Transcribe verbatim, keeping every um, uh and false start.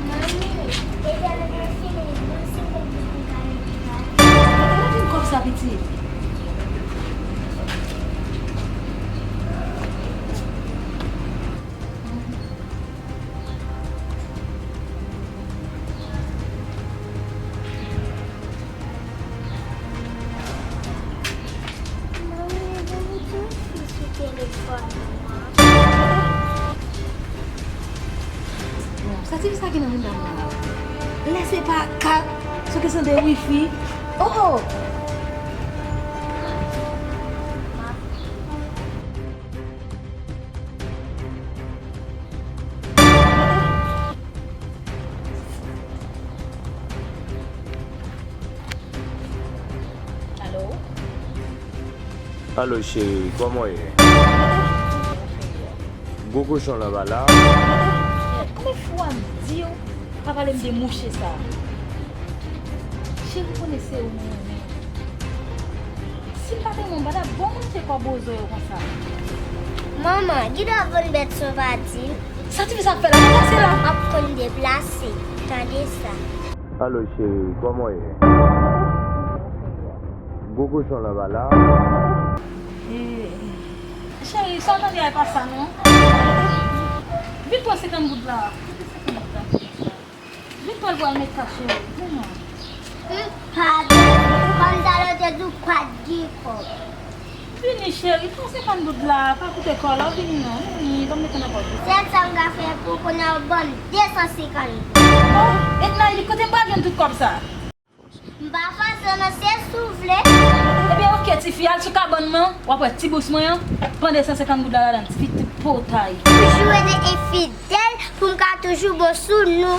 Manmi, egzamèn mwen fini, ban m senk goud pou m ka al lopital. Ou vin kòb sa, pitit. Manmi, ban m di yon fi sou telefòn mwen. Bon, sa ti fi sa gen nan men dam nan la? Lè se pa kat, se kesyon de wifi. Oh! Alo? Alo, cheri, kòman w ye? Gwo kochon lan pa la? Konbyen fwa m di w pa pale m de mouche sa? Cheri, konnen se ou mwen renmen. Si m pa te renmen w, m pa t ap ba w manje kòb ozo yo konsa. Manman, Guido ap vann bèt sovadi. Sa ti fi sa ap fè la? Deplase la! M ap konn deplase. Tande sa. Alo, cheri, kòman w ye? Gwo kochon lan pa la? Eh, cheri, sa w tande a, e pa sa non. Vin pran senkant goud la. Vin pran l pou al met kache, vin non. M pa bezwen. Kòm sa yo te di w pa t gen kòb. Vini, cheri, pran senkant goud la, pa koute kò la, vini non. Vini, ban m mete nan pòch ou. Sèl sa m ka fè pou w kounye a, w ban m de san senkant goud. Oh, Ednaïde, kote m pral jwenn tout kòb sa? M pa fòse w non, se si w vle. Ebyen, oke, tifi, al sou kabann nan, w ap wè ti bous mwen an, pran de san senkant goud la ladan l, tifi, ti potay. Toujou rete enfidèl pou m ka toujou bon sou nou.